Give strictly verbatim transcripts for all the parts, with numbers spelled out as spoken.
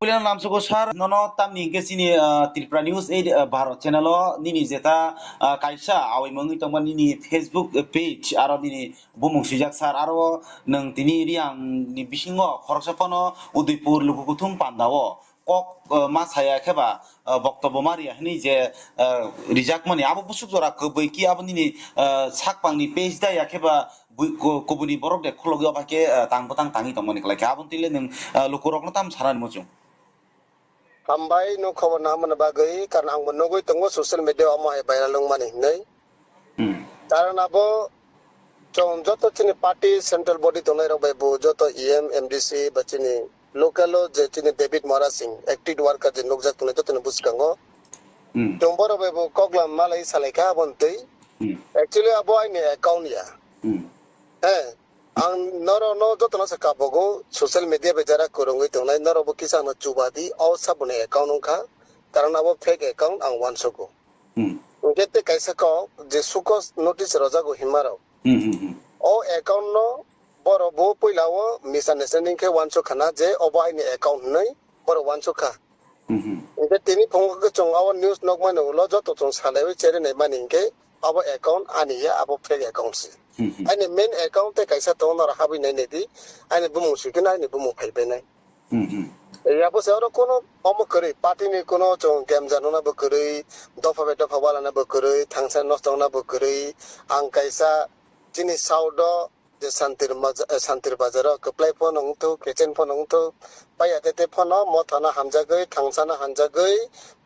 Puila lamsogo sir, nono tamni hingke chini, ah, Tripura News eight, ah, Bharat channel o nini jeta, ah, kaisa awai mangwi tongma nini Facebook page aro nini bumung swijak sir, aro nwng tini Riang ni bisingo khoroksa phano Udaipur Lukukuthum panda o kok, ah, ma saya khe ba, ah, boktobbo ma riya hwnwi je, ah, rijakmani abo busuk jora kwbwi ki abo nini, ah, sakpangni page da ya khe ba bui-, ku-, kubuni borok de khulogwi obo hai khe, ah, tang bwtang tangwi tongmani kwlai khe. Aboni twi le nwng, ah, lukurokno tamo sanani muchung? Hambai, nwng khobor naharmani bagwi, karon ang bo nugwi tongo social media omo hai viral wngmani hinwi. Hmm. Karon abo chwng joto chini party central body tongnai rok bai bo joto E M, M D C ba chini local o je chini David Mora Singh, active worker je nukjak tongnai jotoni bwskango. Hmm. Chwng borok bai bo koklam malai salai kha aboni twi. Hmm. Actually abo aini account ya. Hmm. He, ang norokno jotono se kabogo social media bai jara kwrwngwi tongnai, norokbo kisa ano chuba di, o saboni account wngkha, karon abo fake account ang uansugo. Hmm. Hwnkhe tei kaisa kok je sukos notice rwjago hinmarok. Hmm, hmm, hmm. O account no borok bo puila o misunderstanding khe uansuk khana je obo aini account hinwi borok uansuk kha. Mhm. Hwnkhe tini phungo khe chwng abo news nukmani ulo joto chwng salaiwi cherwi naimani hinkhe abo account ani ya, abo fake account se. Mhm. Aini main account tei kaisa tongo, norok habwi nai naidi, aini bumung swi kheno aini bumung phaibai nai. Mhm. Abo se oro kono omo kwrwi, party ni kono chwng gemja nukna bo kwrwi, dopha bai dopha walana bo kwrwi, thangsa nosto wngna bo kwrwi, ang kaisa chini south o je Santir maja-, eh, Santir Bazar o kwplai phano wngthok, kechen phano wngthok, paiya tete phano mothano hamjagwi, thangsano hamjagwi,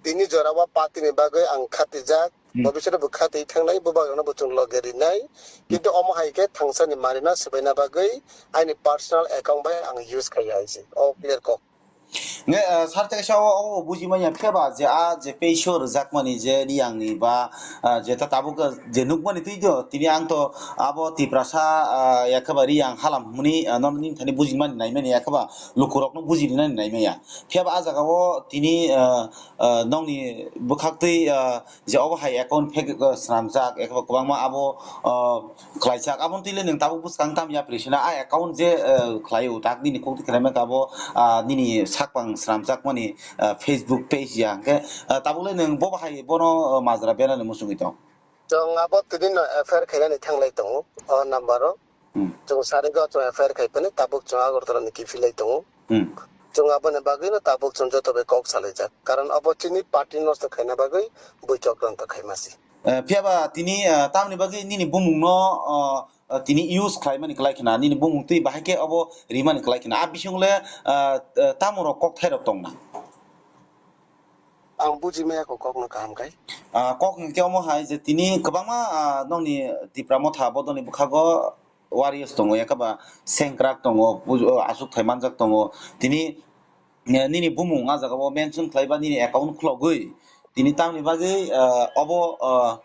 tini jora o party ni bagwi ang khatijak, Hmm. bobiswt bo khatwi thangnai, bubagrano bo chwng loge rinai, kintu omo hai khe thangsani manwino swbaina bagwi aini personal account bai ang use khaiya hai se. O clear kok. Nge, ah, sar tei kaisa o, o buji manya khe ba je a je page o rwjakmani je Riang ni ba, ah, je ta tabuk je nukmani twi do, tini ang to abo Tiprasa, ah, ya khe ba Riang halam hwnmani, ah, nono nini thani buji mani nai mani ya khe ba lukurokno buji rinani nai manya. Phiya ba a jaga o tini, ah, ah, nokni bwkhak twi, ah, je obo hai account fake, ah, swnamjak, ya khe ba kwbangma abo, ah, khlaijak. Aboni twi le nwng tabuk bwskang tam yapri sina a account je, eh, khlai o tak nini kok twi khlai maka abo, ah, nini sakpang swnamjakmani, ah, Facebook page ya hwnkhe, ah, tabuk le nwng bo bahai bono, ah, majra berani muchungwi tong. Chwng abo tini no F I R khainani thanglai tongo o number o. Hmm. Chwng sari go chwng F I R khai phani tabuk chwng Agartala ni kiphilai tongo. Hmm. Chwng aboni bagwi no tabuk chwng joto bai kok salaijak. Karon abo chini party nosto khaina bagwi bui chokranto khaima se. Eh, phiya ba tini, eh, tamni bagwi nini bumungno, eh, eh, tini use khlaimani kwlai khna, nini bumung twi bahai khe obo rimani kwlai khna. A bising le, eh, eh, tamo rok kokthai rok tongna? Ang buji maya kho kokno kaham khai. Ah, kok hwnkhe omo hai je tini kwbangma, ah, nokni Tipra Motha bodolni bwkhago warriors tongo, ya khe ba sengkrak tongo, pujo, aswk thai manjak tongo. Tini, eh, nini bumung a jaga o mention khlai ba nini account khulogwi tini tamni bagwi, eh, obo, eh,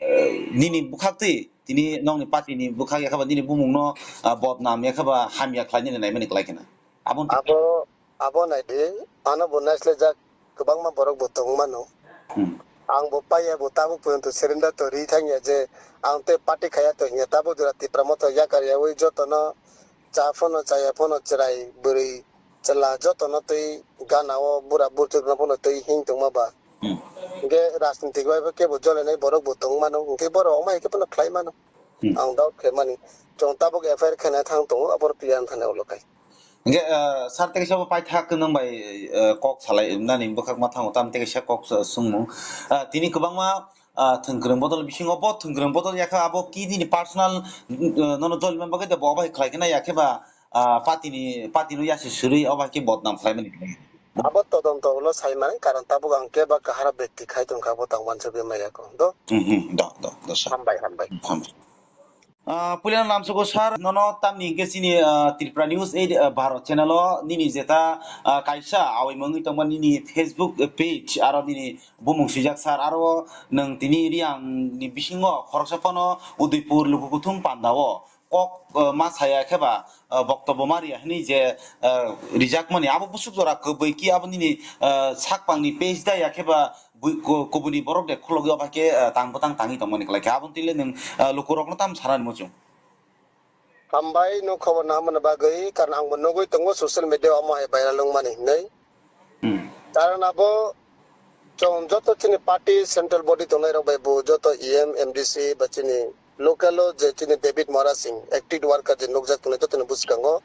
eh, nini bwkhak twi tini nokni party ni bwkhak ya khe ba nini bumung no, ah, bodnam ya khe ba hamya khlai nini naimani kwlai khna. Aboni Abo, abo naidi, ano bo naislejak kwbangma borok bo tong mano. Hmm. Ang bo paiya bo tabuk porjonto surrender to ri thangya je ang tei party khaiya to hinya tabuk jora Tipra Motha yakar yawi jotono cha phano chaya phano chwrai bwrwi chwla jotono twi gana o bura burchuk no phano twi hing tongma ba. Hmm. Hingke rajnitik bai bo kebo jolenai borok bo tong mano, hingke borok omo hai khe phano khlai mano. Hmm. Ang doubt khe mani. Chwng tabuk F I R khaina thang tongo, aboro clear wngkha na ulo kai. Hingke, ah, sir tei kaisa bo paithak nang bai, ah, kok salai nani bwkhak ma thango, tam tei kaisa kok sa-, swngmung. Ah, tini kwbangma, ah, thwngkwrwng bodol bisingo bo thwngkwrwng bodol yakha abo ki nini personal, ah, nono jolima bagwi da bo obo hai khlai khe na yakhe ba, ah, party ni, party no yasi suri obo hai khe bodnam khlai mani. Abo todonto ulo sai mani, karon tabuk ang kebo kahara bekti khai tongkha, abo tang uansugwi maya kho, do? Hmm, hmm, do, do, do, sir. Hambai, hambai. Hambai. Ah, puila lamsogo sir, nono tamni hingke chini, ah, Tripura News eight, ah, Bharat channel o nini jeta, ah, kaisa awai mangwi tongma nini Facebook page aro nini bumung swijak sir, aro nwng tini Riang ni bisingo khoroksa phano Udaipur Lukukuthum panda o kok, eh, ma saya khe ba, eh, boktobbo ma riya hwnwi je, eh, rijakmani abo busuk jora kwbwi ki abo nini, eh, sakpangni page da ya khe ba bui-, ku-, kubuni borok de khulogwi obo hai khe, eh, tang bwtang tangwi tongmani kwlai khe aboni twi le nwng, eh, lukurokno tamo sanani muchung? Hambai, nwng khobor naharmani bagwi, karon ang bo nugwi tongo social media omo hai viral wngmani hinwi. Hmm. Karon abo chwng joto chini party central body tongnai rok bai bo joto E M, M D C ba chini local o je chini David Mora Singh, active worker je nukjak tongnai joto ni bwskango.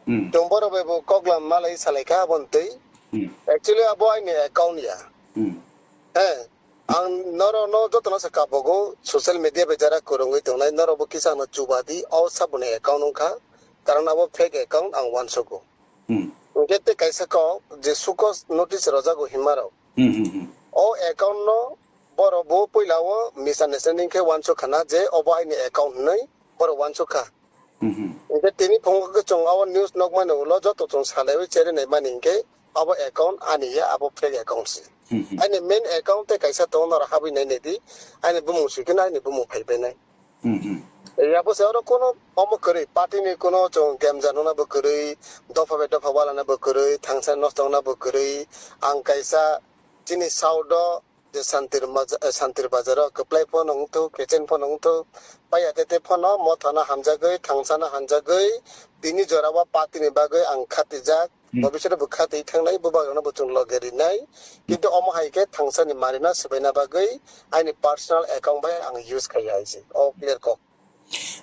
Hmm. Chwng borok bai bo koklam malai salai kha aboni twi. Hmm. Actually abo aini account ya. Hmm. He, ang norok no joto no se kabogo social media bai jara kwrwngwi tongnai norok bo kisa no chubadi o saboni account wngkha. Karon abo fake account ang uansugo. Hmm. Hwnkhe tei kaisa kok je sukos notice rojago hinmarok. Hmm, hmm, hmm. O account no borok bo puila o misunderstanding khe uansuk khana je obo aini account hinwi borok uansuk kha. Hmm, hmm. Hwnkhe tini phungo khe chwng abo news nukmani ulo joto chwng salaiwi cherinai mani hwnkhe abo account ani ya, abo fake account se. Hmm, hmm. Aini main account tei kaisa tongo norok habwi nainai di, aini bumung swi kheno aini bumung phaibai nai. Hmm, hmm. Yabo se oro kono omo kwrwi, party ni kono chwng gemja nukna bo kwrwi, dopha bai dopha walana bo kwrwi, thangsa nosto wngna bo kwrwi. Ang kaisa chini south o je Santir maja-, eh, Santir bazar o kwplai phano wngthok, kechen phano wngthok, paiya tete phano mothano hamjagwi, thangsano hamjagwi, tini jora o party ni bagwi ang khatijak. Hmm. Bobiswt bo khatwi thangnai, bubagrano bo chwng loge rinai. Hmm. Kintu omo hai khe thangsani manwino swbaina bagwi aini personal account bai ang use khai ya hai se. O clear kok.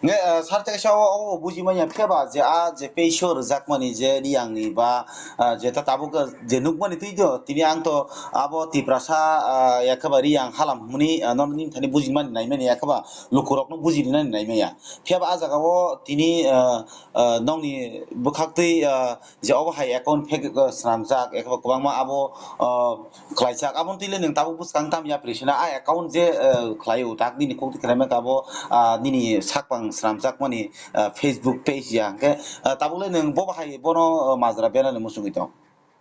Nge, ah, sar tei sa o, o buji manya phiya ba je a je peisor jakmani je riyang ni ba, ah, je ta tabuk je nukmani twi do, tini ang to abo Tiprasa, ah, yakhaba riyang halam hwnmani, ah, nono nini thani buji mani nai mani yakhaba lukurokno buji rinani nai maya. Phiya ba a jaga o tini, ah, ah, nokni bwkhak twi, ah, je obo hai account fake, uh, swnamjak, eko kwbangma abo, uh, khlaijak. Aboni twi le nwng tabuk bwskang tam yapri sina a account je, uh, khlaio tak nini kok twi khlaima khe abo, uh, nini sakpang swnamjakmani, uh, Facebook page ya. Hwnkhe, uh, tabuk le nwng bo bahai bono, uh, majra berani muchungwi tong.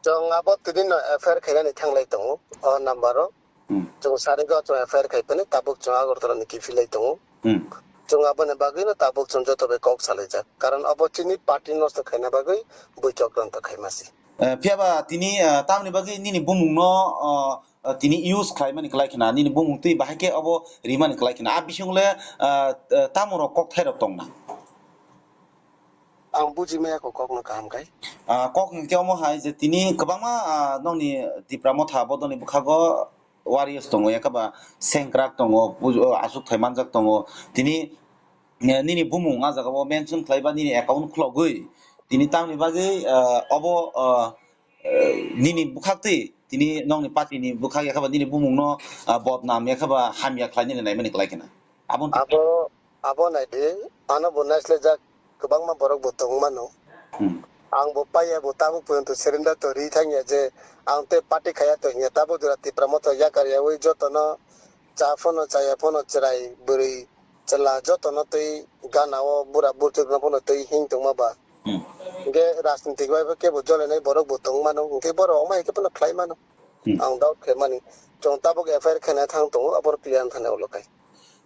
Chwng abo tini no F I R khainani thanglai tongo, o number o. Hmm. Chwng sari go chwng F I R khai phano tabuk chwng Agartala ni kiphilai tongo. Hmm. Chwng aboni bagwi no tabuk chwng joto bai kok salaijak. Karon abo chini party nosto khaina bagwi bui chokranto khaima se. Eh, phiya ba tini, eh, tamni bagwi nini bumung no, eh, eh, tini use khlai mani khlai khna, nini bumung twi bahai khe abo rimani khlai khna. A bising le, eh, eh, tamo rok kok thai rok tong na? Ang buji maya kok kok no kaham khai. Ah, kok hwnkhe omo hai je tini kwbangma, ah, nokni Tipra Motha bodolni bwkhago warriors tongo, yakaba sengkrak tongo, pujo, aswk thai manjak tongo. Tini, eh, nini bumung ah jaga o mention khlai ba nini account khulogwi. Tini tamni bagwi, ah, obo, ah, eh, nini bwkhak twi, tini nokni party ni bwkhak yakaba nini bumung no, ah, bodnam yakaba hamya khlai nini naimani khlai khna. Aboni Abo, abo naidi, ano bo naislejak kwbangma borok bo tong mano. Hmm. Ang bo paiya bo tabuk porjonto surrender to ri thangya je ang tei party khaya to hinya tabuk jora Tipra Motha yakar yawi jotono cha phano chaya phano chwrai bwrwi chwla jotono twi gana o bura burchukno phano twi hing tongma ba. Hmm. Hwnkhe rajnitik bai bo kebo jolenai borok bo tong mano, hwnkhe borok omo hai khe phano khlai mano. Hmm. Ang doubt khe mani. Chwng tabuk F I R khaina thang tongo, aboro clear wng thani ulo khai.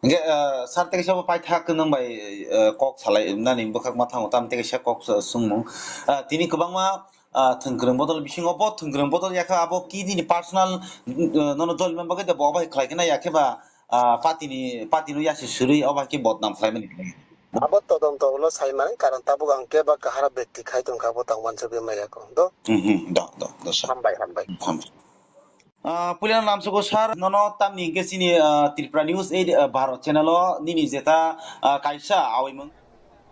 Hwnkhe, ah, sir tei kaisa bo paithak nung bai, ah, kok salai nani bwkhak ma thango, tam tei kaisa kok sa-, swngmung. Ah, tini kwbangma, ah, thwngkwrwng bodol bisingo bo thwngkwrwng bodol yakhe abo ki nini personal, ah, nono jolima bagwi de bo bai khlai khe na yakhe ba, ah, party ni, party no yasi suri obo hai khe bodnam khlai mani. Abo todonto ulo sai mani, karon tabuk ang keba kahara bekti khai tongkha, abo tang uansugwi maya kho. Do? Hmm, hmm, do, do, do, sir. Hambai, hambai. Hambai. Ah, puila namsugo sir, nono tamni hwnkhe chini, ah, Tripura News eight, ah, Bharat channel o nini jeta, ah, kaisa aoimung.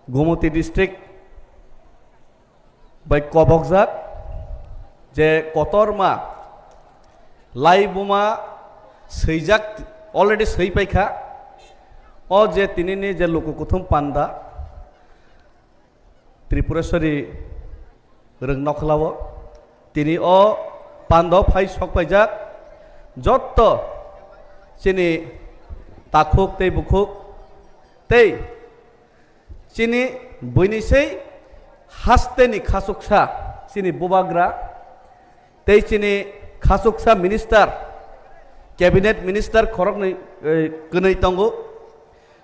Gomoti district bai kobokjak je kotorma laibuma swijak, already swi paikha. O je tinini je luku kuthum panda, Tripureshwari rwng nokhlao tini o pando phai sok paijak jotto chini takhuk tei bukhuk tei chini buini sei hasteni khachuksa chini bubagra tei chini khachuksa minister, cabinet minister khoroknwi, eh, kwnwi tongo.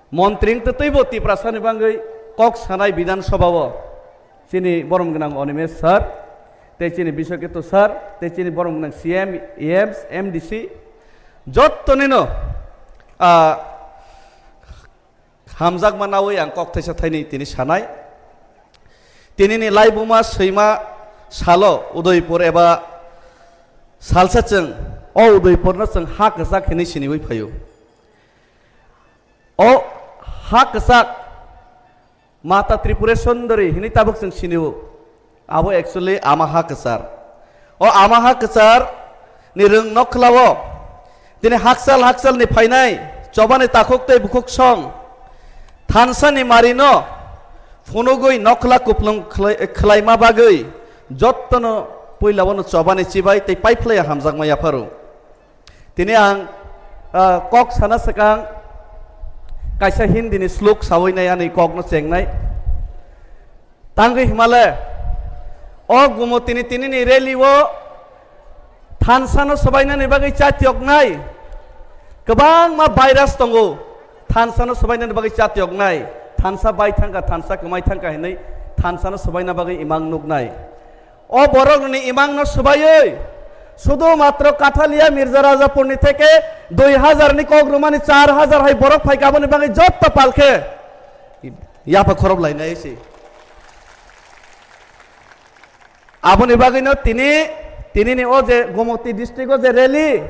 Montri wngtwi teibo Tiprasani bangwi kok sanai Bidhan Sabha o chini borom gwnang Animesh sir, tei chini Biswaketu sir, tei chini borom gwnang C M, E Ms, M D C, jottonino, ah, hamjakma nawi ang kok thaisa thainwi tini sanai. Tinini laibuma swima salo Udaipur eba Salsa chwng o Udaipurno chwng ha kwchak hinwi siniwi phaio. O ha kwchak Mata Tripura Sundari hinwi tabuk chwng sinio. Abo actually ama ha kwchar. O ama ha kwchar ni rwng nokhlao tini hakchal hakchal ni phainai chobani takhuk tei bukhuk song thansa ni marino phunugwi nokhla kuplung khlai-, khlaima bagwi jottono puila bono chobani chibai tei paiphlaiya hamjakma yapharo. Tini ang, ah, kok sana swkang kaisa Hindi ni slok sawi nai ani kok no chengnai. Tangwi himale o Gumotini tini ni rally o thansa no swbainani bagwi chatyoknai kwbangma virus tongo. Thansa no swbainani bagwi chatyoknai, thansa bai thangkha, thansa kwmai thangkha hinwi thansa no swbaina bagwi imang nuknai. O borok ni imang no swbaiwi sudu matro Kathalia Mirza Rajapur ni theke dui hazar ni kok rumani char hazar hai borok phaikha, aboni bagwi jotto palkhe yapha khorob lainai se. Aboni bagwino tini, tini ni o je Gomoti district o je rally,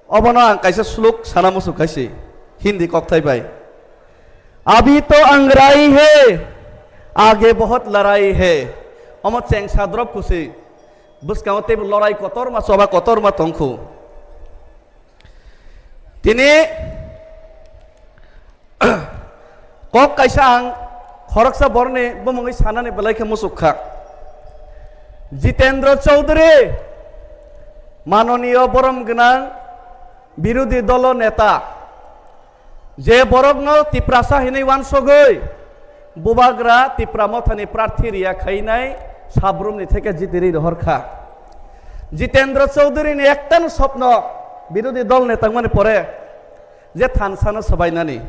obono ang kaisa slok sana muchuk khaisi, Hindi kokthai bai. Abhi to angarai hai, aage bahut larai hai. Omo chengsa drop kusi. Bwskango teibo lorai kotorma, choba kotorma tongkhu. Tini kok kaisa ang khoroksa borni bumungwi sanani belai khe muchuk kha. Jitendra Chaudhary, manoniyo borom gwnang birodhi dolo neta, je borokno Tiprasa hinwi wansogwi Bubagra Tipra Mothani prarthi riya khainai sabrumni theke jitiri rohor kha. Jitendra Chaudhary ni ektan sopno birodhi dol neta wngmani pore je thansano swbainani,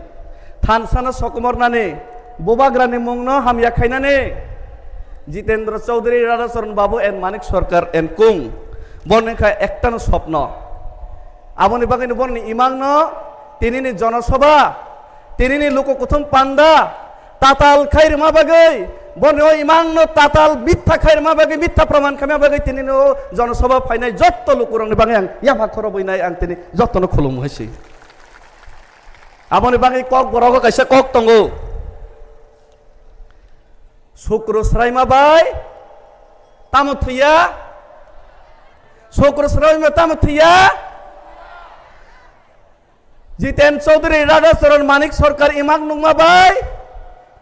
thansano sokomornani, Bubagrani mungno hamya khainani, Jitendra Chaudhary, Radhacharan Babu and Manik Sarkar and Kung, boni kha ektano sopno. Aboni bagwino boni imangno tinini jonosabha, tinini luku kuthum panda, tatal khai rwma bagwi, boni o imangno tatal mitha khai rwma bagwi, mitha proman khaima bagwi tinini o jonosabha phainai jotto lukurokni bagwi ang yapha khorobwi nai ang tini jottono khulumwi si. Aboni bagwi kok borogo kaisa kok tongo. Sukru Sraima bai tamo thwiya? Sukru Sraima tamo thwiya? Jiten Chaudhary, Radhacharan, Manik Sarkar imak nungma bai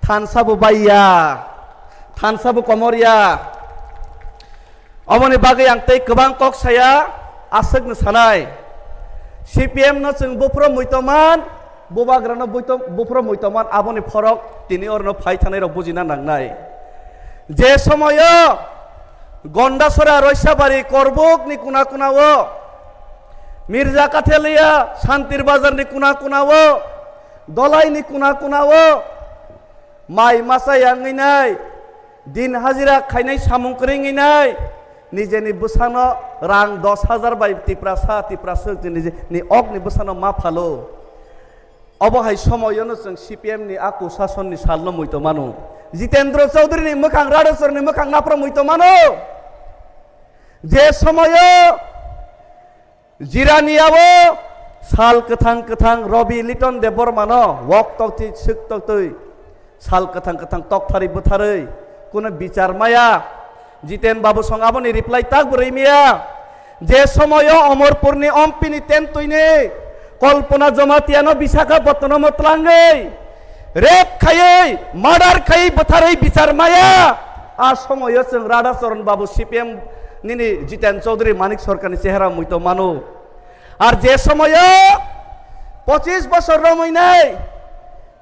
thansa bo baiya, thansa bo komorya. Oboni bagwi ang tei kwbang kok saya, aswkno sanai. C P M no chwng buphuru muitu man, Bubagrano buito-, buphuru muitu man, aboni phorok tini orno phai thanai rok bujina nangnai. Je somoyo Gondasora, Roisabari, Korbuk ni kuna kuna o, Mirza Kathelia, Santir Bazar ni kuna kuna o, Dolai ni kuna kuna o, mai masa yangwi nai, din hajira khainai samung kwrwi wngwi nai, nijeni bwsano rang dos hajar bai Tiprasa, Tiprasa nijeni okni bwsano ma phalo. Obo hai somoyono chwng C P M ni aku sasonni salno muitu mano. Jitendra Chaudhary ni mwkhang, Radhacharan ni mwkhang naphro muitu mano. Je somoyo Jiraniao sal kwthang kwthang Robi Liton Debbarmano wok toktwi swk toktwi sal kwthang kwthang tokthari bwtharwi kunu bichar maya. Jiten Babu song aboni reply tak bo rwi maya. Je somoyo Omorpurni ompini tentwini Kalpana Jamatiano Visakhapatnamo twlangwi rape khaiwi, murder khaiwi, bwtharwi bichar maya. A somoyo chwng Radhacharan Babu, C P M nini Jiten Chaudhary, Manik Sarkarni chehera muitu mano. Ar je somoyo pochis bosor romwi nai,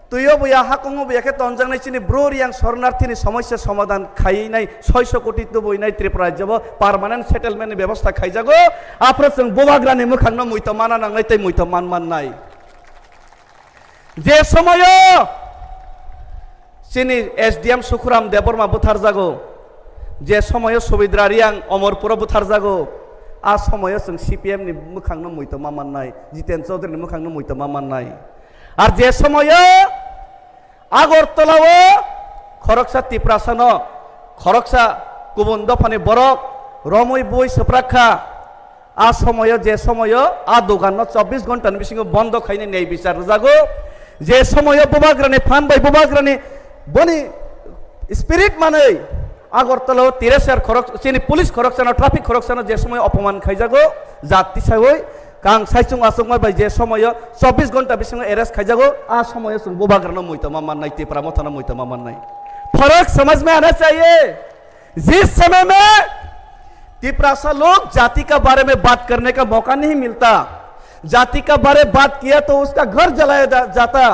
twiyo buya, hakungo buya khe tonjaknai chini Bru Reang Sharanarthini somosya somadhan khaiwi nai, soiso koti tubui nai Tripura rajyo bo permanent settlement ni bebosta khaijago, aphuru chwng Bubagrani mwkhangno muitu mana nangnai tei muitu man mannai. Je somoyo chini S D M Sukhuram Debbarma butharjago, je somoyo Subidra Reang Omorpuro butharjago, a somoyo chwng C P M ni mwkhangno muitu ma mannai, Jiten Chaudhary ni mwkhangno muitu ma mannai. Ar je somoyo Agartala o khoroksa Tiprasano khoroksa kubun dophani borok romwi bui swprak kha, A somoyo, je somoyo a doganno chobbish ghonta ni bisingo bondo khainai nei bichar rwjago, je somoyo bubagrani phan bai bubagrani boni spirit manwi Agartala o Tiresar khorok, chini police khoroksano, traffic khoroksano je somoyo opoman khaijago, jat tisawi kang saichung achukma bai je somoyo chobbish ghonta bisingo arrest khaijago, a somoyo chwng bubagrano muitoma mannai, Tipra Mothano muitoma mannai. फर्क समझ में आना चाहिए। जिस समय में तिपरासा लोग जाति का बारे में बात करने का मौका नहीं मिलता, जाति का बारे बात किया तो उसका घर जलाया जा-, जाता।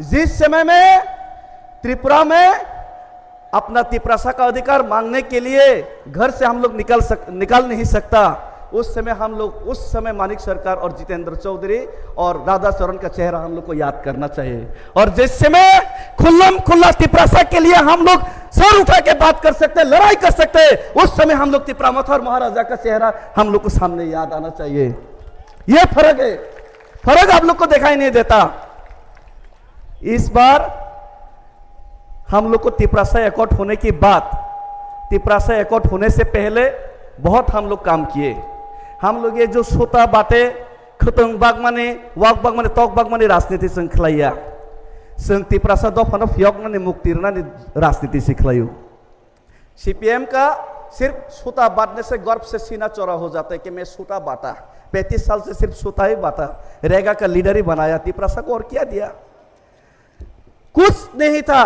जिस समय में त्रिपुरा में अपना तिपरासा का अधिकार मांगने के लिए घर से हम लोग निकल सक-, निकल नहीं सकता, उस समय हम लोग, उस समय मानिक सरकार और जितेंद्र चौधरी और राधा चरण का चेहरा हम लोग को याद करना चाहिए। और जिस समय खुल्लम खुल्ला तिपरासा के लिए हम लोग सर उठा के बात कर सकते हैं, लड़ाई कर सकते हैं, उस समय हम लोग तिपरा मथर महाराजा का चेहरा हम लोग को सामने याद आना चाहिए। ये फर्क है, फर्क आप लोग को दिखाई नहीं देता। इस बार हम लोग को तिपरासा एकॉर्ड होने की बात, तिपरासा एकॉर्ड होने से पहले बहुत हम लोग काम किए। हम लोग ये जो सोता बाटे, khwtwng bagmani, wak bagmani, tok bagmani rajniti chwng khlaiya. Chwng Tiprasa dophano phiyoknani, mukti rwnani rajniti se khlaio. CPM का सिर्फ सूता बांधने से गर्भ से सीना चौड़ा हो जाता है कि मैं सूता बांटा, पैंतीस साल से सिर्फ सूता ही बांटा, रेगा का लीडर ही बनाया, तिपरासा को और क्या दिया? कुछ नहीं था,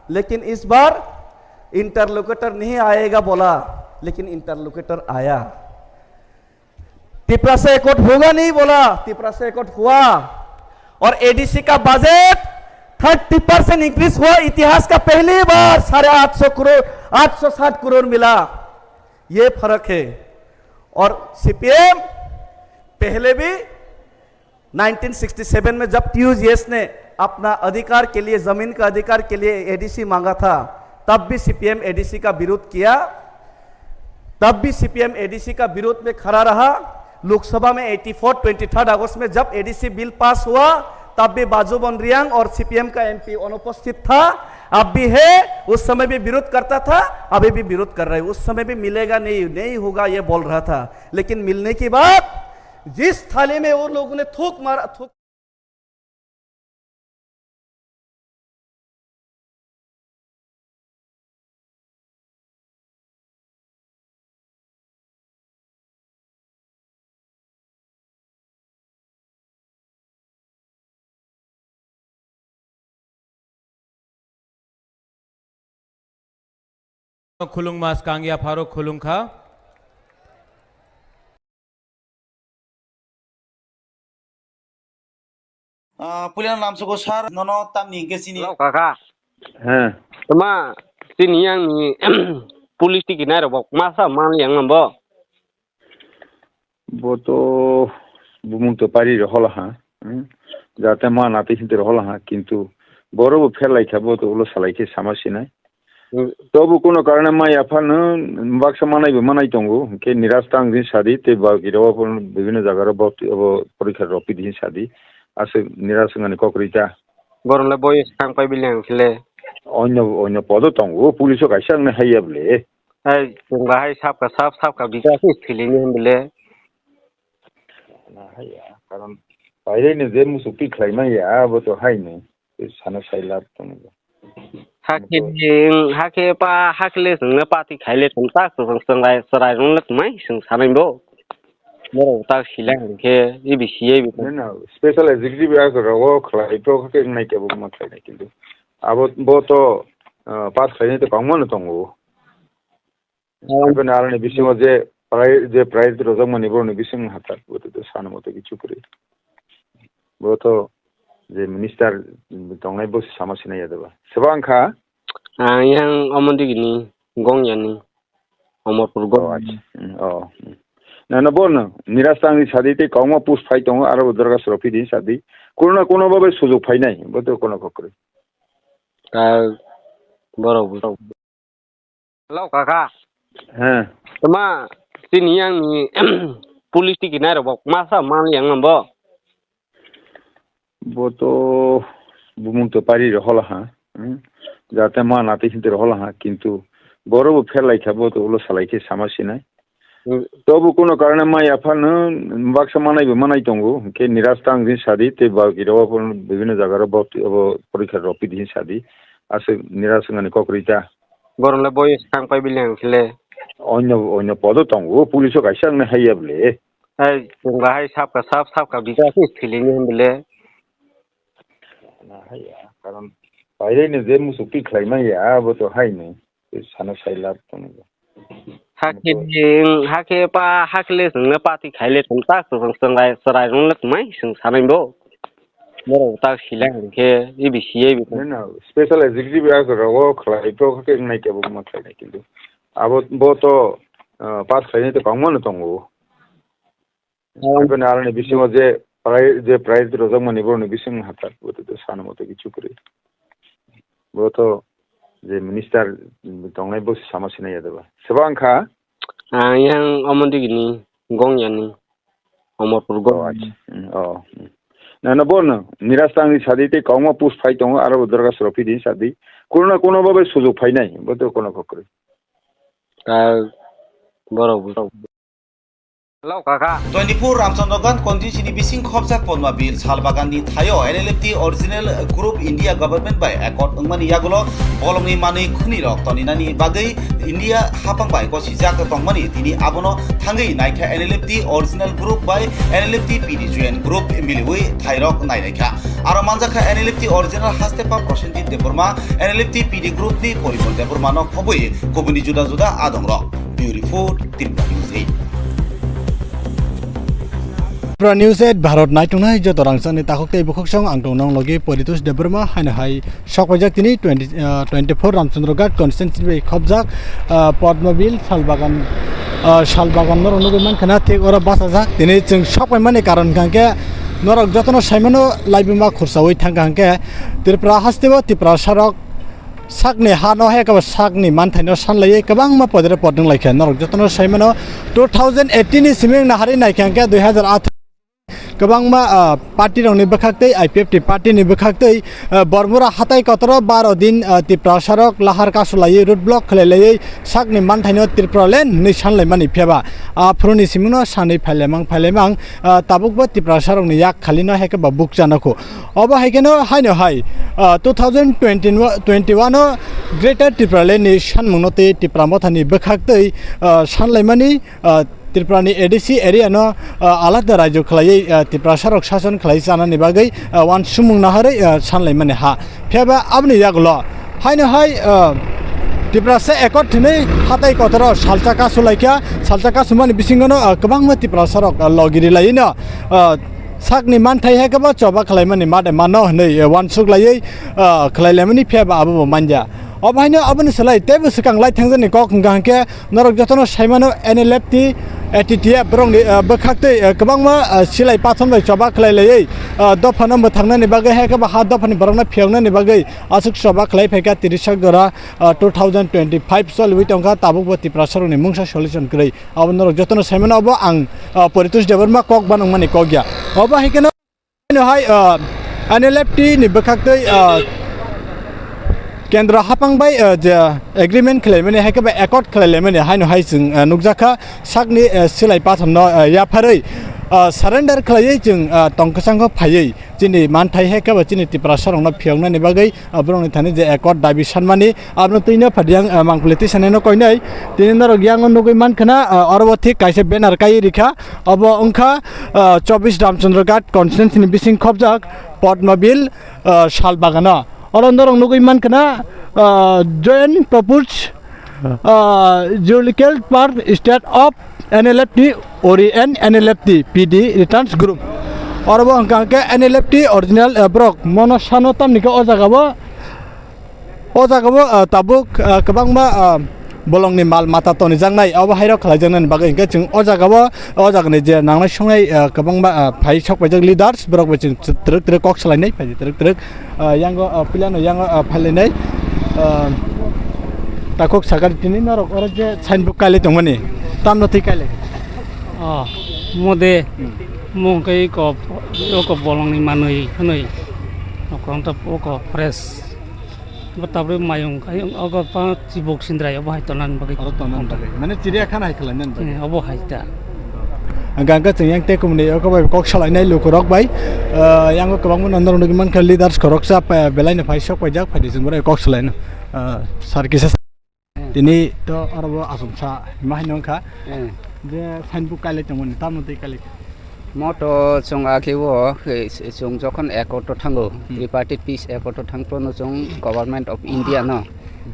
लेकिन इस बार इंटरलोकेटर नहीं आएगा बोला, लेकिन इंटरलोकेटर आया। तिपरासा एकॉर्ड होगा नहीं बोला, तिपरासा एकॉर्ड हुआ। और एडीसी का बजट थर्टी परसेंट इंक्रीज हुआ, इतिहास का पहली बार साढ़े आठ सौ करोड़, आठ सौ साठ करोड़ मिला। ये फर्क है। और सीपीएम पहले भी नाइनटीन सिक्सटी सेवन में जब टीयूजीएस ने अपना अधिकार के लिए, जमीन का अधिकार के लिए एडीसी मांगा था, तब भी सीपीएम एडीसी का विरोध किया, तब भी सीपीएम एडीसी का विरोध में खड़ा रहा। लोकसभा में एटी फोर, ट्वेंटी थर्ड अगस्त में जब एडीसी बिल पास हुआ, तब भी बाजू बोन रियांग और सीपीएम का एमपी अनुपस्थित था, अब भी है, उस समय भी विरोध करता था, अभी भी विरोध कर रहे हैं। उस समय भी मिलेगा नहीं, नहीं होगा, ये बोल रहा था, लेकिन मिलने के बाद जिस थाली में उन लोगों ने थूक मारा, थूक Khulungma swkang yapharo khulungkha. Ah, puila namsugo sir, nono tamni hingke chini. Hello, kaka. He. Tama, chini yang ni police tiki nai rok bok masa man yang bo. Bo to bumung to pari ro hola ha. Hmm. Jate ma na te hinti ro hola ha, kintu boro bo phelai kha, bo to ulo salai khe sama sinai. Hmm. Tobu kuno karone mai aphano baksa manai bo manai tongo, hwnkhe niras tang din sadi tei ba giro bo bibhinno jaga ro bo, bo porikha rok pidi hin sadi. Aswk niras wngani kok rwi ta. Borok le boyes thang pai bile ang khe le. Onyo, onyo podo tongo, police o kaisa wngna haiya bole. Hai, chwng bahai sapka sap, sapka bikas ni thwilini hwn bole. Na haiya, karon paireno je muchuk twi khlai manya, abo to haino. Tei sana sai lab tongbo. Hakhe, hakhe pa, hakhe le chwngno party khaile chwng ta chwng chwng rai chwrai rwngno tongmai chwng sanai bo. Borok ta sila hinkhe, ibi siya ibi. No, no, special executive ya rogo khlai to khe nai kebo ma khlai nai kintu. Abo bo to, ah, pass khlainai to kwbangma no tongo. Aboni aroni bisingo je prai-, je priority rwjakmani borokni bising hathar, bo to, to sano moto kichu kwrwi. Bo to je minister tongnai bo sama sinai ya doba. Sebo wngkha? Ang yang omo digini, Gongyani, Omorpur. Oh, Gong. Acha. Hmm, oh. Hmm. Na, na, bo no, niras tangni sadi tei kwbangma post phai tongo, aro bo dorgas rok phidi sadi. Kuno na kuno babai sujok phainai, bo to kuno kokrwi. Ta borok bo. Hello, kaka. He. Tama, chini yang ni police tiki nai rok bok masa man yang bo. Bo to bumung to pari ro hola ha. Hmm. Jate ma na te hinti ro hola ha, kintu boro bo phelai kha, bo to ulo salai khe sama sinai. Tobo kuno karone mai aphano baksa manaibo manai tongo, hwnkhe niras tang din sadi, tei ba iro bibhinno jaga rok bo porikha rok pidi hin sadi, aswk niras wngani kok rwi ta. Borok le boyes tang pai bile ang khe le. Onyo, onyo podo tongo, police o kaisa wngna haiya bole. Hai, chwng bahai sapka sap, sapka bija khe thwilini hwn bole. Na haiya, karon paireno je musuk twi khlai manya, abo to haino, tei sano sai lab tongo. Hakhe, hakhe pa, hakhe le chwngno party khaile chwng ta, chwng, chwng, chwrai rwngno tongmai, chwng sanai bo. Borok ta sila hwnkhe, ibi siya ibi. No, no, special executive ya rogo khlai to khe nai kebo ma khlai nai kintu. Abo bo to, ah, pass khlainai to kwbangma no tongo. Aboni aroni bisingo je pri-, je priority rwjakmani boroni bising hathar, bo to sano moto kichu kwrwi. Bo to je minister tongnai bo sama sinai ya deba. Seba wngkha? Ah, yang omo digini, Gongyani, Omorpur Oh, Gong. Acha. Hmm, oh, hmm. Na, na, bo no, niras tangni sadi tei kwbangma post phai tongo, aro bo dorga soro phidi sadi. Kuno na kuno babai sujok phainai, bo to kuno kokrwi. Ta borok bo. Hello, kaka. Twenty-four Ramchandra Ghat constituency ni bising khopjak Padmabil Salbagan ni thaio N L F T original group India government bai accord wngmani yagulo bolongni manwi khwnwi rok toninani bagwi India hapang bai gosijak tongmani tini abono thangwi naikha N L F T original group bai N L F T P D joint group miliwi thairok nailaikha. Aro manjakha N L F T original Hastepa Prosenjit Debbarma, N L F T P D group ni Porimol Debbarma no khobwi kubuni juda juda adongrok. Bureau Report, Tripura News eight. Tripura News eight Bharat naitungnai joto rangchakni takhuk tei bukhuksong ang tong nong logi Poritos Debbarma haino hai sokpaijak tini twenty, ah, twenty-four Ramchandra Ghat constituency bai khopjak, ah, Padmabil Salbagan, ah, Salbagan norok nugwi mankha na thik oro bachajak tini chwng sokpaimani karon hwnkha khe norok jotono saimano laibuma khursaui thangkha hwnkhe Tripura hasteo Tiprasarok sakni ha no hai kebo sakni manthai no sanlaiwi kwbangma podre pod wnglaikha. Norok jotono saimano two thousand eighteen ni simi wngna hari naikha hwnkhe dui hazar atharo kwbangma, ah, party rokni bwkhak tei I P F T party ni bwkhak tei, ah, Bormura hatai kotoro baro din, ah, Tiprasarok lahar kasu laiwi road block khlai laiwi sakni manthai no Tripura land hinwi sanlaimani phiyaba aphuru ni simi no sanwi phailaimang phailaimang, ah, tabuk bo Tiprasarokni yak khali no hai kebo bukcha nokho. Obo hai kheno haino hai, ah, two thousand twenty, twenty-one o Greater Tipraland ni sanmung no tei Tipra Motha ni bwkhak tei, ah, sanlaimani, ah, Tripura ni A D C area no, ah, alada raijo khlaiwi, ah, Tiprasa rok sason khlai chanani bagwi, ah, uansukmung naharwi, ah, sanlaimani ha. Phiya ba aboni yagulo haino hai, ah, Tiprasa accord hinwi hatai kotoro salsa kasu laikha, salsa kasumani bisingo no, ah, kwbangma Tiprasa rok, ah, logiri laiwi no, ah, sakni manthai hai khe bo choba khlaimani made mano hinwi, eh, uansuk laiwi, ah, khlai laimani phiya ba abo bo manja. Obo haino aboni slai teibo swkang lai thangjakni kok hwnkha hwnkhe norok jotono saimano N L F T, A T T F borokni, ah, bwkhak tei, ah, kwbangma, ah, silai pathon bai choba khlai laiwi, ah, dophano mwthangnani bagwi hai khe bo ha dophani borokno phiyoknani bagwi aswk choba khlai phaikha tirisak jora, ah, two thousand twenty-five choliwi tongkha tabukbo Tiprasarokni mungsa solution kwrwi. Abo norok jotono saimano obo ang, ah, Poritos Debbarma kok banwngmani kok ya. Obo hai kheno hai, ah, N L F T ni bwkhak tei, ah, kendro hapang bai, ah, je agreement khlaimani hai khe ba accord khlailaimani haino hai chwng, ah, nukjakha sakni, ah, silai pathomno, ah, yapharwi, ah, surrender khlaiwi chwng, ah, tong kwchangkho phaiwi chini manthai hai khe ba chini Tiprasarokno phiyoknani bagwi ah, borokni thani je accord dabi sanmani, abono twino phaidi ang, ah, mangpili twi sanai no koinai. Tini norok yang o nugwi mankha na, ah, oro bo thik kaisa banner kai rikha. Obo wngkha, ah, chobbish Ramchandra Ghat constituency ni bising khopjak Padmabil, ah, sal bagano. Oro norok nugwi mankha na, ah, joint proposed, ah, geological park state of N L F T, Ori and N L F T P D Returns Group. Oro bo hwnkha hwnkhe N L F T original, eh, borok mono sano tamni khe o jaga bo, o jaga bo, ah, tabuk, ah, kwbangma, ah, bolongni mal mata tonijaknai, obo hairok khlaijaknani bagwi hwnkhe chwng o jaga bo, o jagani je nangnai songnai, ah, kwbangma, ah, phai sok paijak leaders, borok bai chwng twrwk twrwk kok salainai, phai twrwk twrwk. Ah, yango, ah, pilano yango, ah, phailainai, ah, takhuk sakha tini norok oro je signboard kailai tongmani, tamno twi kailai? Oh, mode, hmm, mung khe iko, iko bolongni manwi hwnwi, nokong to oko fresh. Bo tabuk mayung khai ogo pa chibuk sindrai obo hai tonan bagwi. Oro tonan bagwi. Mane chiriya khana hai khlainan bagwi. Eh, obo hai ta. Hwnkhe chwng yang tei kumni oko bai kok salainai lukurok bai. Ah, yang kwbangma nonor nugwi mankha leaders khoroksa pa-, belaino phai sok paijak phaidi chwng borai kok salaino. Ah, sir kisa sa-, tini to oro bo asumsa hima hai nongkha. Eh. Je sign book kailai tongmani, tamo tei kailai. Moto chwng akhe o, eh, chwng jokhon accord o thango, Hmm. tripartite peace accord o thangphano chwng Government of India no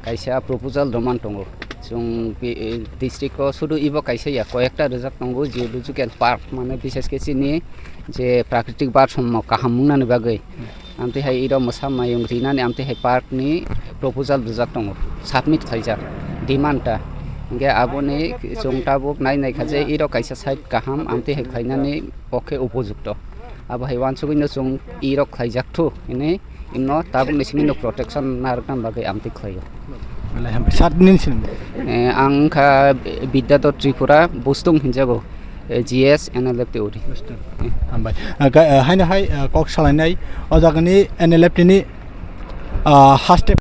kaisa proposal rwman tongo. Chwng bi-, eh, district o sudu ibo kaisa ya, koyekta rijak tongo, geological park, mane bishesh khe chini je prakritik barsommo kaham wngnani bagwi. Amtwi hai iro mwsa mayung rinani amtwi hai park ni proposal rijak tongo, submit khlaijak demand ta. Hingke aboni chwng tabuk nai nai kha je iro kaisa site kaham amtwi hai khlainani pokhe upojukto. Abo hai uansugui no chwng iro khlaijak thu hinui imno tabuk ni simi no protection narwkna bagwi amtwi khlaio. Belai hambai. Sir, nini sinimung? Eh, ang wngkha Bidyato Tripura, Bustung hinjago, eh, G S N L F theory. Hambai. Ah, ga-, ah, haino hai, ah, kok salainai o jagani N L F T ni, ah, haste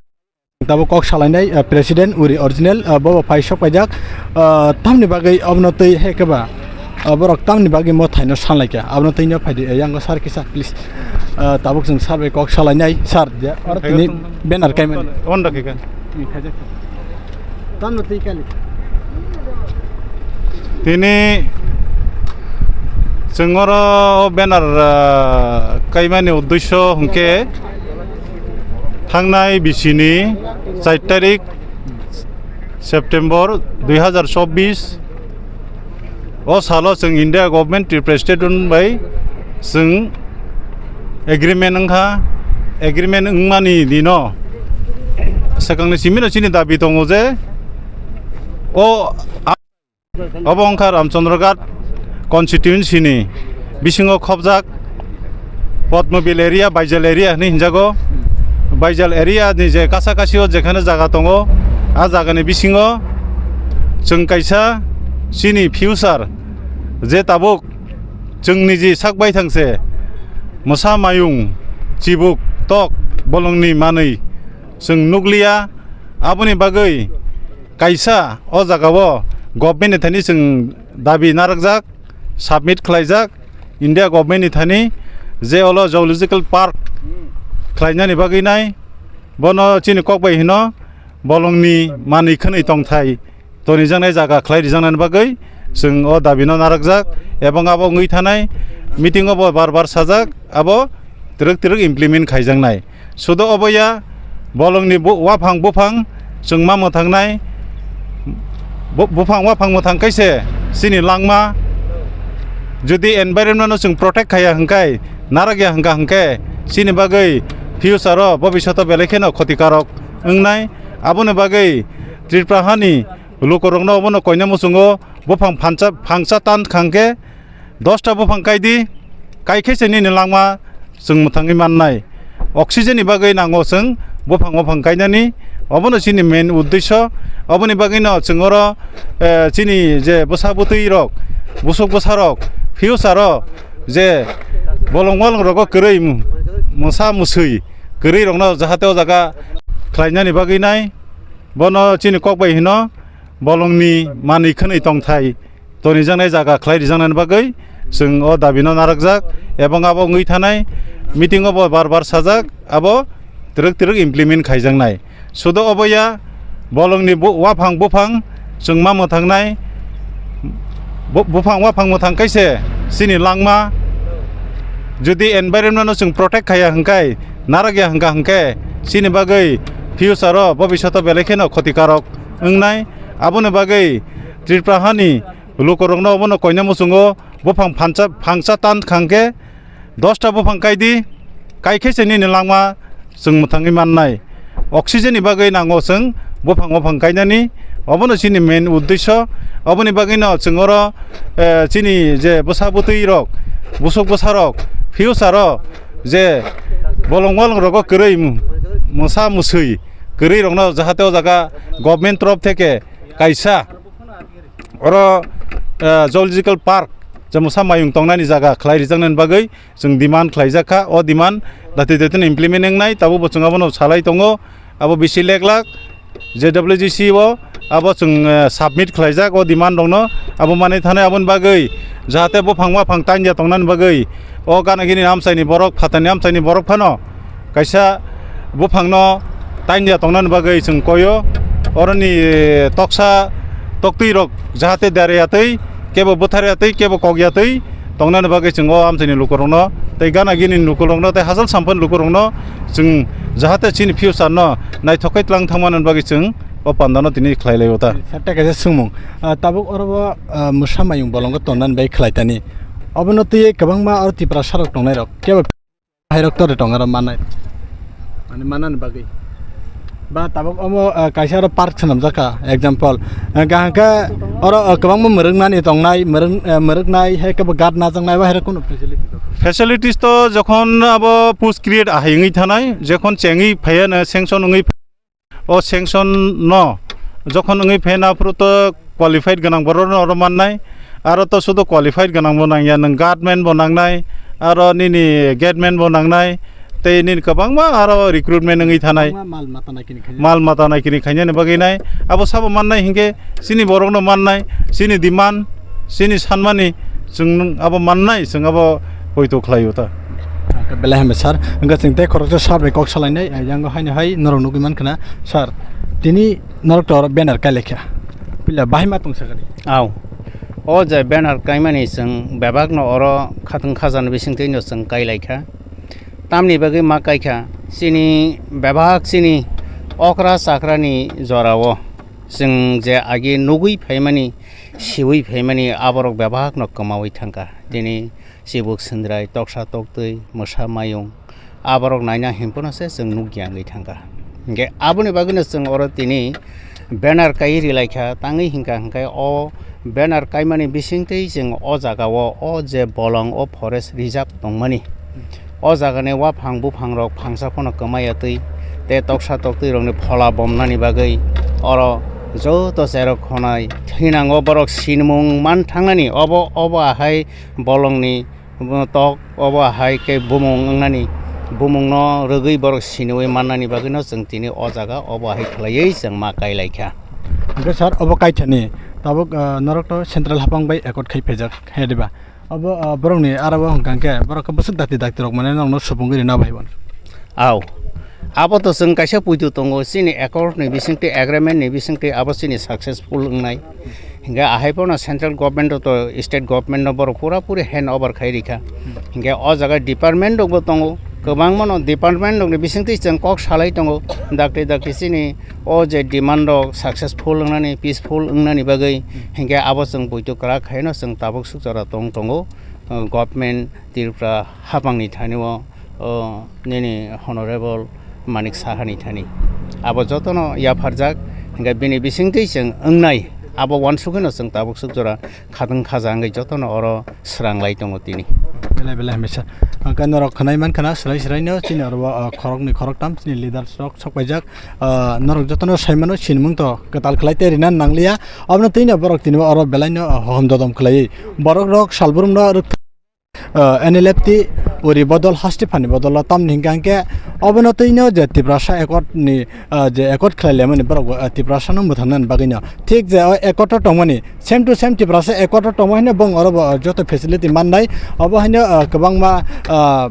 tabuk kok salainai, ah, president uri original, ah, bobo phai sok paijak, ah, tamni bagwi obono twi hai khe ba, ah, borok tamni bagwi mo thaino sanlaikha, abono twi no phaidi, eh, yango sir kisa, please. Ah, tabuk chwng sir bai kok salainai, sir, je, oro tini banner kaimani. On rakhi kha. Tamo twi kali. Tini chwng oro banner, ah, kaimani uddesyo hwnkhe thangnai bisini char tarik September dui hazar chobbish. O salo chwng India government Tripura state bai chwng agreement wngkha, agreement wngmani dino swkangni simino chini dabi tongo je o, obo wngkha Ramchandra Ghat constituency ni bisingo khobjak Padmabil area, Baijal area hinwi hinjago. Baijal area ni je kasa kasio jekhane jaga tongo, a jagani bisingo chwng kaisa chini future je tabuk chwng niji sak baithang se mwsa mayung, chibuk, tok, bolongni manwi chwng nukliya, aboni bagwi kaisa o jagao government ni thani chwng dabi narwkjak, submit khlaijak India government ni thani je olo zoological park khlainani bagwi nai, bono chini kok bai hino bolongni manwi khwnwi tongthai tonijaknai jaga khlai rijaknani bagwi chwng o dabi no narwkjak, ebong abo wngwi thanai meeting o bo bar bar sajak, abo twrwk twrwk implement khaijaknai. Sudo obo ya, bolongni bu-, waphang buphang chwng ma mwthangnai, bu-, buphang waphang mwthang kaise chini langma, jodi environment no chwng protect khaiya hwnkhe, narak ya hwnkha hwnkhe, chini bagwi future o, bobishoto belai kheno khotikarok wngnai. Aboni bagwi Tripura hani lukurokno obono koina muchungo, buphang phansa, phangsa tan khangkhe, dosta buphang kaidi, kaikhe se nini langma chwng mwthangwi mannai. Oxygen ni bagwi nango chwng buphang buphang kainani, obono chini main uddesyo. Oboni bagwino chwng oro, eh, chini je bwsa bwtwi rok, busuk bwsa rok, future o je bolong bolong rogo kwrwi mwsa mwswi kwrwi rokno jahate o jaga khlainani bagwi nai, bono chini kok bai hino bolongni manwi khwnwi tongthai tonijaknai jaga khlai rijaknani bagwi chwng o dabi no narwkjak, ebong abo wngwi thanai meeting o bo bar bar sajak, abo twrwk twrwk implement khaijaknai. Sudo obo ya, bolongni bu-, waphang buphang chwng ma mwthangnai, bu-, buphang waphang mwthang kaise chini langma, jodi environment no chwng protect khaiya hwnkhe, narak ya hwnkha hwnkhe, chini bagwi future o, bobishoto belai kheno khotikarok wngnai. Aboni bagwi Tripura hani lukurokno obono koina muchungo buphang phansa, phangsa tan khangkhe dosta buphang kaidi, kaikhe se nini langma chwng mwthangwi mannai. Oxygen ni bagwi nango chwng buphang buphang kainani, obono chini main uddesyo. Oboni bagwino chwng oro, eh, chini je bwsa bwtwi rok, busuk bwsa rok, future o je bolong bolong rogo kwrwi mwsa mwswi kwrwi rokno jahate o jaga government torof theke kaisa oro, eh, zoological park, je mwsa mayung tongnani jaga khlai rijaknani bagwi chwng demand khlaijak kha. O demand dati dati no implement wngnai, tabuk bo chwng abono salai tongo. abo bisi lek lak J W G C o abo chwng, eh, submit khlaijak o demand rokno, abo manwi thanai aboni bagwi jahate buphang maphang tanya tongnani bagwi o gana gini amchaini borok, phatani amchaini borok phano kaisa buphangno tanya tongnani bagwi chwng koyo. Oroni, eh, toksa toktwi rok jahate dare yatwi, kebo bwthar yatwi, kebo kok yatwi tongnani bagwi chwng o amchaini lukurokno tei gana gini lukurokno tei hachal samphani lukurokno chwng jahate chini future no naithok khe tlang thangmani bagwi chwng o pandano tini khlai laio ta. Sir, tei kaisa swngmung. Ah, tabuk oro bo, ah, mwsa mayung bolongo tonnani bai khlai tani. Obono twiwi kwbangma oro Tiprasa rok tongnai rok. Kebo hai rok tore tong aro manai. Mane manani bagwi. Ba tabuk omo, ah, kaisa oro park swnamjak kha, example. Ah, kaham khe oro, ah, kwbangma mwrwknani tongnai, mwrwk, ah, mwrwknai, hai khe bo guard najaknai, ba hai rok kunu facility tongo? Facilities to jokhon abo post create ahai wngwi thanai, jokhon chengwi phaiya na sanction wngwi O sanction no jokhon wngwi phaina aphuru to qualified gwnang borok no oro mannai, aro to sudo qualified gwnang bo nangya, nwng guardman bo nangnai, aro nini gateman bo nangnai, tei nini kwbangma aro recruitment wngwi thanai. Kwbangma mal mata naikini khaina. Mal mata naikini khainani bagwi nai, abo sabo mannai hinkhe chini borok no mannai, chini demand, chini sanmani chwng abo mannai, chwng abo poito khlaio ta. Belai hambai sir, hwnkhe chwng tei khoroksa sir bai kok salainai, eh, yango haino hai norok nugwi mankha na sir, tini norok to oro banner kailaikha, puila bahai ma tong sakani? Au, o je banner kaimani chwng bebak no oro khatwng khajani bisingtwi no chwng kailaikha, tamni bagwi ma kaikha chini bebak chini okra chakrani jorao chwng je agi nugwi phaimani siwi phaimani aborok bebak no kwmawi thangkha. Tini chibuk sindrai, toksa toktwi, mwsa mayung, aborok naina hinphano se chwng nukya wngwi thangkha. Hinkhe aboni bagwino chwng oro tini banner kaiwi rilaikha, tangwi hinkha hinkhe o banner kaimani bisingtwi chwng o jagao o je bolong o forest reserve tongmani, o jagani waphang buphangrok phangsa phano kwmaya twi tei toksa toktwirokni phola bomnani bagwi oro joto cherok khonai thinango borok sinimung manthangnani obo, obo ahai bolongni tok, obo ahai khe bumung wngnani, bumungno rwgwi borok siniwi mannani bagwino chwng tini o jaga obo ahai khlaiwi chwng ma kailaikha. Hwnkhe sir, obo kaithani tabuk, ah, norok to central haphang bai accord khai phaijak, he diba? Obo, ah, borokni aro o hwnkha khe borok khe bwswk dakti dakti rok mane norokno supungwi rwna bai bo. Au. Abo to chwng kaisa puitu tongo, chini accord ni bisingtwi, agreement ni bisingtwi abo chini successful wngnai. Hinkhe ahai phano central government to state government no borok pura puri hand over khai rikha. Hinkhe o jaga department rok bo tongo, kwbangma no department rok ni bisingtwi chwng kok salai tongo, dakti dakti chini o je demand rok successful wngnani, peaceful wngnani bagwi, hinkhe abo chwng puitu kwrak khaino chwng tabuk suk jora tong tongo, uh, government Tripura haphangni thani o, o nini honorable Manik Sahani thani. Abo jotono yapharjak, hinkhe bini bisingtwi chwng wngnai, abo uansugwino chwng tabuk suk jora khatwng khaja wngwi jotono oro swranglai tongo tini. Belai belai hambai sir. Ang khe norok khwnai mankha na swrai swraino chini oro o, o, khoroknwi khoroktham chini leaders rok sok paijak. Ah, norok jotono saimano sinimung to kwtal khlai tei rina nangliya. Abono twino borok tini oro belaino, ah, hohom dodom khlaiwi. Borok rok salbrumno rwk, ah, N L F T uri bodol hasti phani bodolo tamni hingka hingke obono twino je Tiprasa accord ni, ah, je accord khlai lemani borok, ah, Tiprasa no mwthangnani bagwino. Thik je o accord o tongmani same to same Tiprasa accord o tongma hino bong oro bo, ah, joto facility mannai. Obo hino, ah, kwbangma, ah,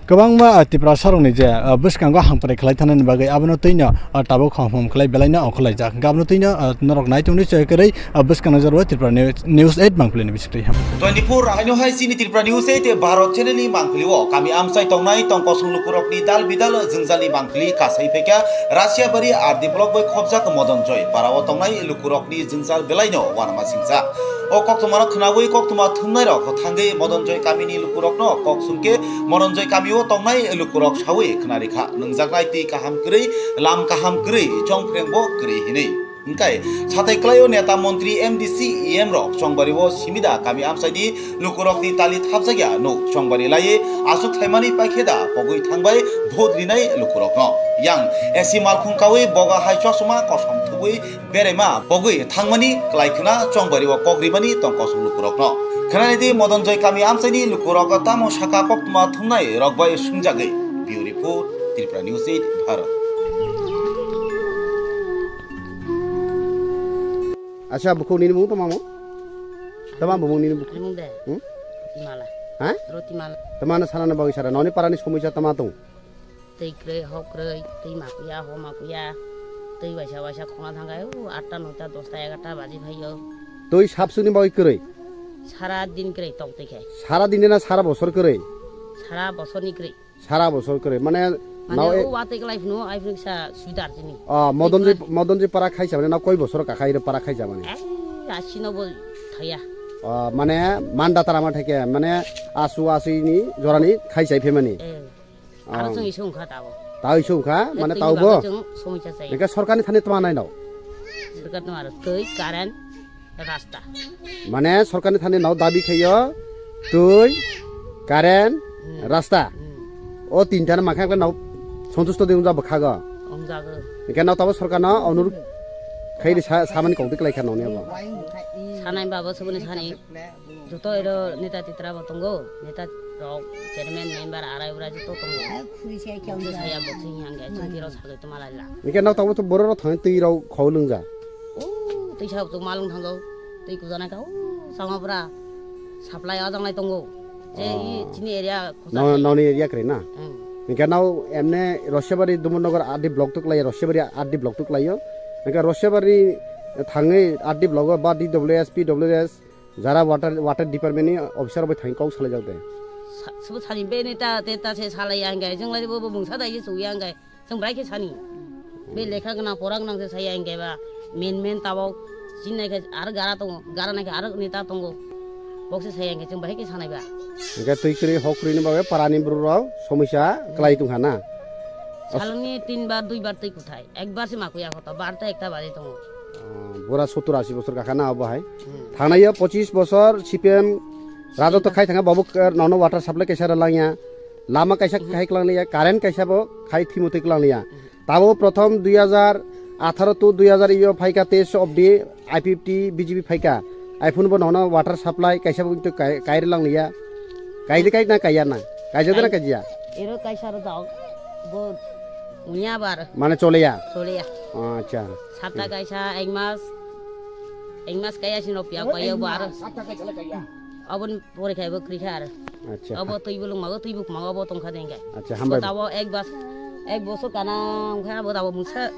Kwbangma, ah, Tiprasa rokni je, ah, bwskango hamkrai khlai thanani bagwi abono twino, ah, tabuk hom hom khlai belaino ongkhorlaijak. Hwnkhe abono twino, ah, norok nai tongdi choi kwrwi, ah, bwskangni jorao Tripura News, News eight mangpili ni bisingtwi ham. Twenty-four ahaino hai chini Tripura News eight Bharat channel ni mangpili o kami amchai tongnai tongkosong lukurokni dal bidal jwngjal ni mangpili kasai phaikha Russia bari R D block bai khobjak Modon Joy para o tongnai lukurokni jwngjal belaino uanama singcha. O koktwmano khnaui koktwma thumnairok thangwi Modon Joy kamini lukurokno kok sumkhe Modon Joy kamio tongnai lukurok saui khna rikha, nungjaknai twi kaham kwrwi, lam kaham kwrwi, chongphrengbo kwrwi hinwi. Hwnkhe satai kwlaio neta montri M D C E M rok chongbario simida kami amchaini lukurokni tali thapjakya nuk chongbari laiwi aswk thaimani paikhe da pogwi thangbai vote rinai lukurokno. Yang A C malkhung kaui boga hai chosma kosom thubui Beraima pogwi thangmani kwlai khna chongbari o kok rimani tong kosong lukurokno. Khnani di Modon Joy kami amchaini lukurok tamo saka koktwma thumnai rok bai swngjagwi. Bureau Report, Tripura News eight, Bharat. Acha, bukhuk nini bumung tama mo? Tama bumung nini bukhuk? Ani mung de. Hmm? Rotimala. Ha? Rotimala. Tama na sana na bagwi sara. Noni parani somisa tama tong. Twi kwrwi, hok kwrwi, twi makuya, ho makuya. Twi waisa waisa khona thangkhe, u, atta, noita, dosta, egarta baji phaio. Twi sabsuni bagwi kwrwi? Sara din kwrwi tok twi khe. Sara din na sara bosor kwrwi? Sara bosorni kwrwi. Sara bosor kwrwi. Mane, mane nao e- o watwi kwlai phunu, ai phunu kisa sudar chini. Ah, Modonjoi, Modonjoi para khaisa mane, nao koi bosor kakha iro para khaisa mane? Ai, asino bo thaya. Ah, mane, manda tara ma thake, mane, asu asini jorani khaisa phemani. Eh. Aro chwng isu wngkha tabo. Tao isu wngkha, mane twi tao ni bo? Bagwi chwng somisa chai. Eka sorkarni thani tama nai nao? Sorkar tama aro twi, current, rasta. Mane sorkarni thani nao dabi khaio, twi, current, hmm, rasta. Hmm. O tinta no makha nao sontusto de wngja bwkhago. Wngjago. Eka nao tabo sorkarno onurudh khaidi sa-, samani kokdi kwlai kha noni abo. Sanai babo subuni sani. Joto ero neta titra bo tongo, neta rok, chairman, member, arai urai joto tongo. Boksi saya, boksi hingke, chwng tiro sagwi tongma lai la. Hingke nok tabuk to borok rok thangwi twi rok khogwi lwngja. O, twi sa chwng malung thango, twi kujanai ka, o, chama pura supply ajang lai tongo. Je i chini area khosa. No, se. Noni area kre na? Hmm. Hingke nao emne Rosebari Dumbur Nagar R D block tuk lai, Rosebari R D block tuk laio. Hingke Rosebari thangwi R D block o ba D W S, P W S, Jara water, water department ni officer bai thang kok salai jak de. Sa-, sabo sani bini ta, te ta se salai ya hingke, jeng lai bo, bo mungsa dai je suya hingke, jeng bai khe sani. Be lekha gana, pora gana se saya hingke ba, men men tabo, chin nai khe ar gara tongo, gara nai khe ar neta tongo. Bok se saya hingke, jeng bai khe sanai ba. Hingke twi kwrwi, hok kwrwi ni bagwi para ni bru rok somisa kwlai tong kha na. Saloni tin bar, dui bar twi kuthai, ek bar se ma kuya khoto, bar ta ekta baji tongo. Ah, bura sottur ashi bosor kakha na obo hai. Hmm. Thangnai o pochis bosor C P M rajotw khai thangkha, bobo, eh, nono water supply kaisa rwlangya, lama kaisa khai kwlangliya, current kaisa bo khai thimo twi kwlangliya. Hmm. Tabo prothom dui hajar atharo to dui hajar iyo phaikha, teis obdi I P F T B J P phaikha. Iphone bo nono water supply kaisa bo kintu kai, kai rwlangliya. Kaidi kai na kaiya na? Kaijak de na kaijiya? Ero kaisa rwjak bo. Unya bar. Mane choleya? Choleya. Oh, acha. Sapta kaisa, ek mas, ek mas kaya sino piya kaya bo aro. Sapta kaisa le kaya. Abon pore khai bo kri kha aro. Acha. Abo twi bulung mago, twi buk mago, abo tong kha dengkai. Acha, hambai. Tabo ek bas, ek bosor kana ongkha abo tabo musa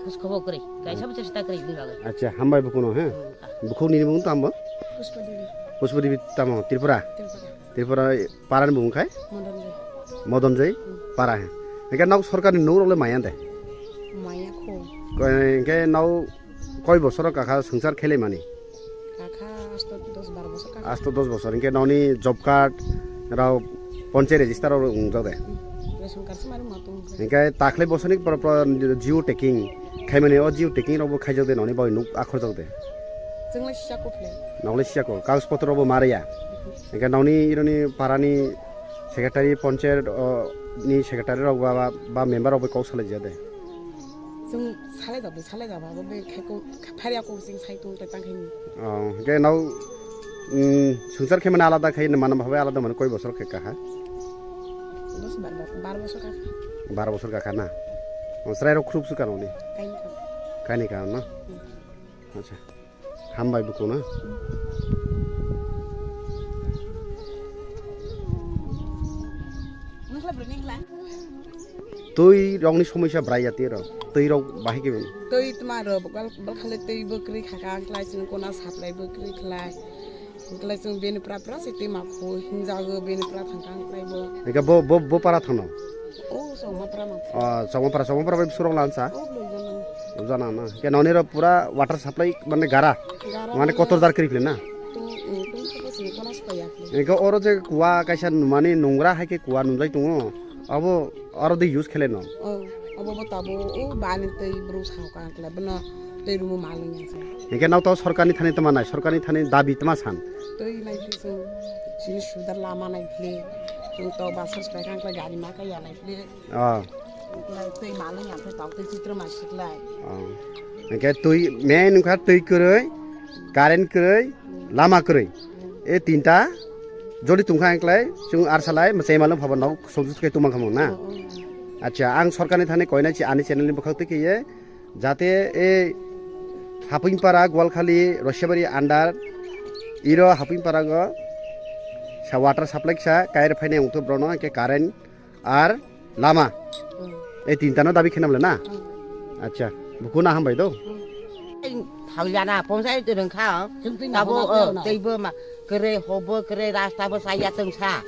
khus khobo kri. Kaisa bo chesta kri ni bagai. Acha, hambai bukuno, he? Hmm, ah. Bukhuk nini bung tamo? Pushpa Devi. Pushpa Devi tamo, Tripura? Tripura. Tripura. Parani bumung khai? Modonjoi. Modonjoi? Hmm. Para he. Hingke nok sorkarni nok rok le maya de? Maya kho. Ko-, hingke nok koi bosor kakha swngchar khelai mani? Kakha asto dos bar bosor kakha. Asto dos bosor. Hingke nokni job card rok ponchai register rok wngjak de? Hmm. Ration card se mari ma tong. Hingke takhle bosorni pro-, pro-, geo tagging khaimani o geo tagging rok bo khaijak de nokni bagwi nok akhorjak de? Chwng le sisa kho phle. Nok le sisa kho. Kagoj potro rok bo ma riya? Hingke nokni ironi parani secretary, ponchayat, o, ni secretary rok ba, ba, ba member rok bai kok salai jade? Chwng salai jabo, salai jabo, abo bai khai ko, phariya ko sing sai tung tai tang khai ni. O, hingke nao, mm, swngchar khe mane alada khai mane bhabe alada mane koi bosor khe kaha? Dos bar, bar, bar bosor kaha. Bar bosor kaha na? O, chwrai rok khrup su kano ni? Kaini kaha. Kaini kaha na? Hmm. Acha. Hambai buku na. Twi rokni somosya bwrai ya twi rok. Twi rok bahai khe. Twi tma rok bal, bal khale twi bwkrwi khaka ang klai sini kona saplai bwkrwi khlai. Ang klai sini bini pra pra se twi ma khu hinjago bini pra thang kang klai bo. Ega bo, bo, bo para thangno. O, Chongmapra ma. O, Chongmapra, Chongmapra bai bwswk rok lansa? O, bwrwi jana. O, jana na. Ke noni ro pura water supply mane gara? Gara mane mane kotor jar kri phle na? Tung, mm, tung sabo sini konas pa ya phle. Ega oro je kuwa kaisa numani nungra hai ke kuwa nunjai tongo. Abo oro de use khele no? O, abo bo tabo, o, bani tei bru sao ka khle, bono tei rumo malung ya se. Ega nao to sorkar ni thani tma nai, sorkar ni thani dabi tma san? Tei nai phle sini sudar lama nai phle. Tung to basas pai kang khle gari ma ka ya nai phle. Ah. Tei malung ya khe tau tei chitra ma siklai. Ah. Hingke twi main wngkha twi kwrwi, current kwrwi, lama kwrwi. E tinta jodi tongkha hingklai chwng arsalai mwchai malung phabo nok somjak khe tongma khamung na. Oh, oh. Acha, ang sorkarni thani koinai si ani channel ni bwkhak twi khe ye jate e Hapingpara, Gwalkhali, Roshebari under, iro Hapingpara go sa water supply sa kair phainai wngto brono, hwnkhe current ar lama. Hmm. Ei tinta no dabi khenam le na? Hmm. Acha, buku na hambai do. Hmm. Thaujana, ponsai rwngkha, tabo, teibo ma, kwrwi, hobo kwrwi, rasta bo chaya tongsa.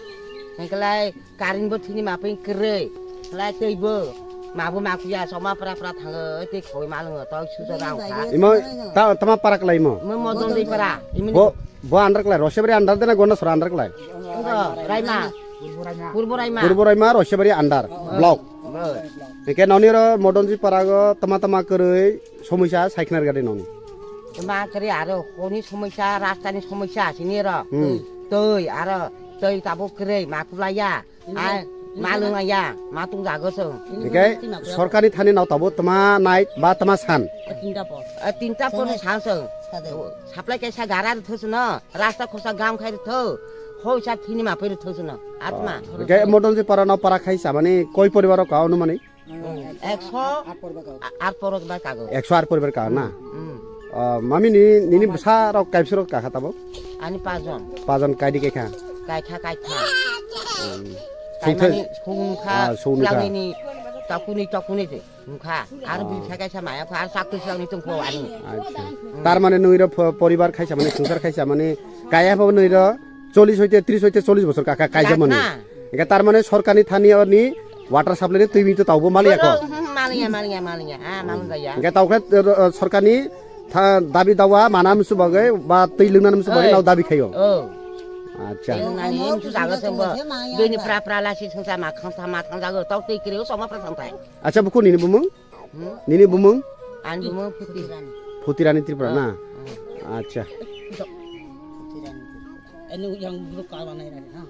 Hwnkhe lai, Current bo thini maping kwrwi. Lai tei bo. Mabo makuya, soma pra pra thango, tei khoi malungo, tei susa rang kha. Imo ta-, tama para klai imo? Mo modon dei para. Imo Bo, bo under klai, Roshebari under de na Gondasora under klai? Ngo, Raima. Purbo Raima. Purbo Raima, Roshebari under, block. Bo. Hwnkhe noni oro Modonji para go tama tama kwrwi somosya saiknar gade noni. Tama kwrwi aro honi somosya, rastani somosya, sini ro. Hmm. Tei aro, tei tabuk kwrwi, makulaya. Ai, ma lwng ya, ma tung jago chwng. Hingke sorkarni thani nao tabuk tama night ba tama san? Tinta por. Eh, tinta por ni san chwng. Sade. Supply kaisa gara rwthu chwngno, rasta khosa gam khai rwthu, khoisa thini ma pui rwthu chwngno, atma. Hingke Modonji para nao para khai samani koi poribar rok ka onumani? Hmm, ekso ar poribar kago. Ekso ar poribar ka na? Hmm. Ah, mami ni, nini bwsa rok kaibsa rok ka kha tabuk? Ani pajon. Pajon kaidi khe kha? Kai kha, kai kha. Hmm. Kaimani sung nukha, ah, sung nukha. Langini takuni, takuni de nukha. Ar bisa kaisa maya kha, ar sakti sangni tungkho ani. Acha. Hmm. Tar mane nui ro po-, poribar khaisa mane, sungsar khaisa mane, kaya bo nui ro chollish hoite, trish hoite chollish bosor ka, ka, kaijak mani. Hingke tar mane sorkarni thani oni water supply ni twi mito taubo maliya ko? Boro, hmm, maliya, maliya, maliya. Ah, malung jaya. Hingke tau khe, eh, sorkarni tha-, dabi dawa mana musu bagwi ba twi lwngna musu bagwi nao dabi khayo. Oh. Acha. Twi lwngna ni musu jago sengbo. Bini pra pra lasi sengsa ma khang tha ma thang jago. Tau twi kiri o soma pra thang thai. Acha, buku nini bumung? Hmm? Nini bumung? Ani bumung Phuti. Phutirani Tripura na? Hmm. Acha. Ani yang buruk kawan ai na.